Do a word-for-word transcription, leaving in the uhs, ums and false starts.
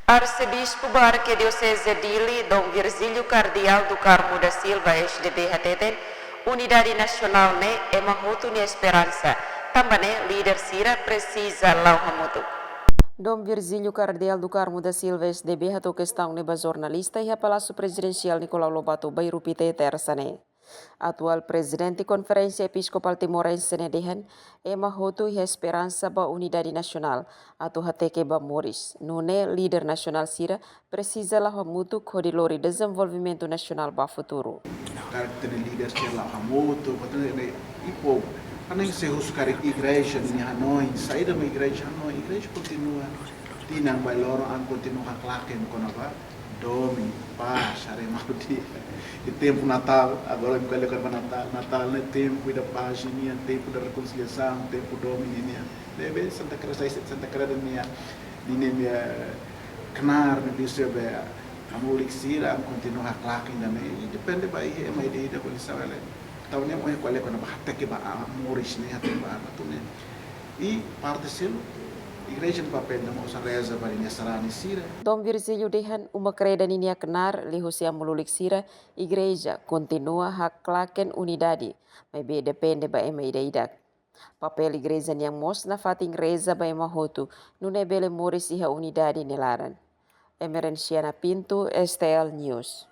Arsebispu ba Arkidioseze Dili, Dom Virgílio Kardeál do Carmo da Silva, S D B, hateten, unidade nasionál ne'e ema hotu nia esperansa, tanba ne'e líder sira presiza la'o hamutuk. Dom Virgílio Kardeál do Carmo da Silva, S D B, hato'o kestaun ne'e ba jornalista iha Palásiu Prezidensiál Nicolau Lobato, Bairru Pité, Tersa ne'e. Atuál Prezidente Konferénsia Episkopál Timorense ne'e dehan, ema hotu iha esperansa ba unidade nasionál atu hateke ba moris. Nune'e líder nasionál sira presiza la'o hamutuk hodi lori dezenvolvimentu nasionál ba futuru. Karik ita-nia líder sira la'o hamutuk, portantu ne'e ipo. Hanesan se husu karik igreja ninia hanoin, saida mak igreja hanoin, igreja kontinua. Tinan ba loron ami kontinua haklaken kona-ba domin, pás, haree malu di'ak. I tempu Natál, agora ami ko'alia kona-ba Natál. Natál ne'e tempu ida pás ninian, tempu ida rekonsiliasaun, tempu domin ninian. Ne'ebé Santa Cruz, Santa Cruz ninia, ninia, ninia knaar ne'e bisa be, ami lulik sira, ami kontinua haklaken ida-ne'e. I depende ba iha ema ida-ida ko'alia saida. Entaun ne'e mak ko'alia kona-ba hateke ba, ah, moris ne'e, hateke ba, ah, atu ne'e. I parte seluk, igreja nia papél ne'e mós reza ba ninia sarani sira. Dom Virgílio dehan, uma kreda ninia knaar, liuhusi ami lulik sira, igreja kontinua haklaken unidade, maibé depende ba ema ida-idak. Papél igreja nian mós nafatin reza ba ema hotu, nune'e bele moris iha unidade nia laran. Emerenciana Pinto, S T L News.